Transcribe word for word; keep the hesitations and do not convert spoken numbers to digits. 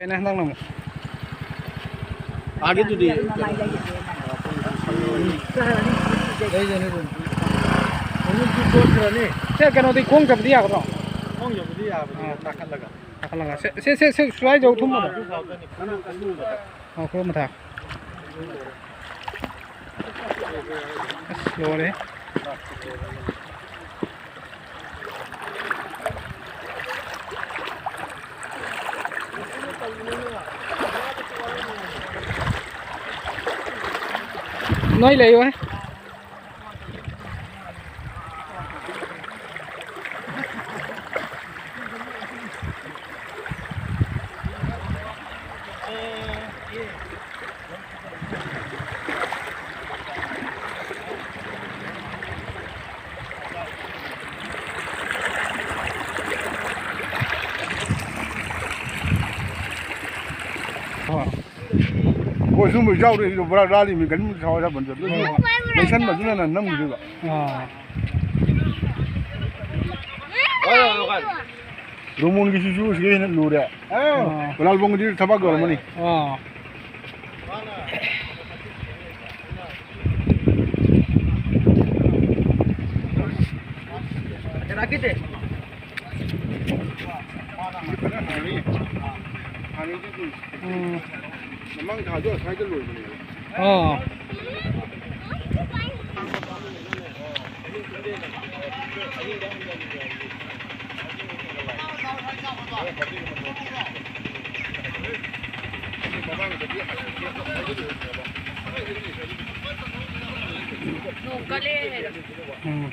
ꯀꯩꯅꯣ ꯍꯟꯗꯛꯅ ꯑꯃꯨꯛ꯫ ꯑꯥꯒꯤꯗꯨꯗꯤ ꯂꯩꯖꯅꯤ ꯑꯗꯨꯝ꯫ ꯍꯧꯖꯤꯛꯇꯤ ꯆꯣꯠꯈ꯭ꯔꯅꯤ꯫ ꯁꯦ, ꯀꯩꯅꯣꯗꯤ ꯈꯣꯡ ꯆꯠꯄꯗꯤ ꯌꯥꯒꯗ꯭ꯔꯣ? ꯈꯣꯡ ꯆꯠꯄꯗꯤ ꯌꯥꯕꯅꯤ, ꯑꯥ꯫ ꯀꯥꯈꯠꯂꯒ꯫ ꯀꯥꯈꯠꯂꯒ꯫ ꯁꯦ, ꯁꯦ, ꯁꯦ, ꯁꯦ, ꯁ꯭ꯋꯥꯏ ꯌꯧ ꯊꯨꯝꯕꯗꯣ꯫ ꯑꯗꯨ ꯐꯥꯎꯗꯅꯤ ꯈꯨꯔꯨ ꯈꯨꯔꯨꯗ꯫ ꯑꯥ, ꯈꯨꯔꯨ ꯃꯊꯛ꯫ ꯑꯁ, ꯂꯣꯏꯔꯦ꯫ ꯅꯣꯏ ꯂꯩꯌꯣꯍꯦ꯫ ꯑꯣ꯫ ꯍꯣꯏ, ꯁꯨꯝꯕ ꯌꯥꯎꯔꯦ, ꯁꯤꯗ ꯕꯣꯔꯥ ꯔꯥꯂꯤ ꯃꯤ ꯒꯥꯔꯤ ꯊꯥꯎ ꯌꯥꯕ ꯅꯠꯇꯦ꯫ ꯑꯗꯨꯁꯨ ꯂꯩꯁꯟꯕꯗꯨꯅ ꯅꯝꯈꯤꯗꯣꯏꯕ꯫ ꯑꯥ꯫ ꯔꯣꯃꯣꯟꯒꯤꯁꯤꯁꯨ ꯁꯤꯗ ꯍꯦꯟꯅ ꯂꯨꯔꯦ꯫ ꯑꯥ꯫ ꯂꯥꯜꯕꯣꯡꯒꯤꯗꯤ ꯊꯕꯛ ꯌꯧꯔꯝꯃꯅꯤ꯫ ꯑꯥ꯫ ꯎꯝ꯫ ꯃꯃꯥꯡ ꯊꯥꯗꯣ ꯑꯁ꯭ꯋꯥꯏꯗ ꯂꯣꯏꯕꯅꯦꯕ꯫ ꯑꯥ꯫ ꯅꯣꯡ ꯀꯜꯂꯦ ꯍꯥꯏꯔꯣ? ꯎꯝ꯫